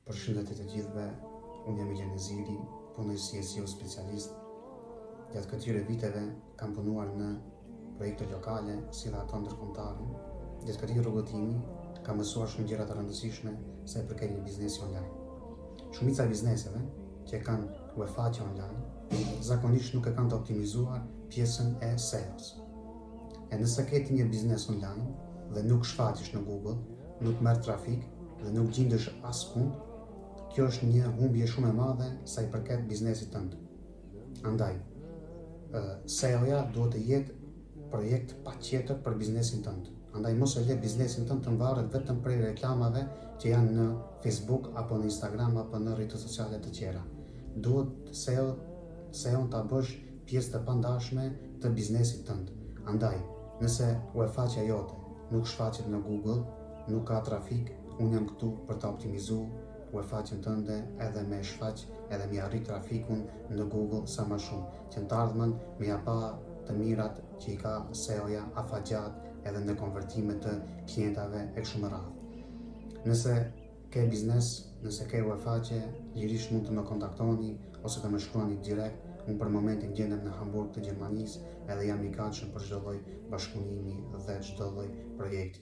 Përshëndetje të gjithëve, unë jam Ilir Neziri, punoj si SEO specialist. Gjatë këtyre viteve kam punuar në projekte lokale si dhe ato ndërkombëtare. Gjatë këtij rrugëtimi kam mësuar shumë gjëra të rëndësishme sa i përket një biznesi online. Shumica e bizneseve që kanë web faqe online, zakonisht nuk e kanë të optimizuar pjesën e SEO-s. E nëse ke ti një biznes online dhe nuk shfaqesh në Google, nuk merr trafik dhe nuk gjindesh askund, kjo është një humbje shumë e madhe sa i përket biznesit tënd. Andaj, SEO-ja duhet të jetë projekt patjetër për biznesin tënd. Andaj mos e le biznesin tënd të mvaret vetëm prej reklamave që janë në Facebook apo në Instagram apo në rrjete sociale të tjera. Duhet SEO SEO-n ta bësh pjesë të pandashme të biznesit tënd. Andaj, nëse web faqja jote nuk shfaqet në Google, nuk ka trafik, unë jam këtu për ta optimizu web faqen tënde edhe me shfaq edhe me arrit trafikun në Google sa më shumë, që në të ardhmen me ja pa të mirat që i ka SEO-ja afatgjatë edhe në konvertime të klientave e kështu me radhë. Nëse ke biznes, nëse ke web faqe, lirisht mund të më kontaktoni ose të më shkruani direkt. Unë për momentin gjendem në Hamburg të Gjermanisë edhe jam i gatshëm për çdo lloj bashkëpunimi dhe çdo lloj projekti.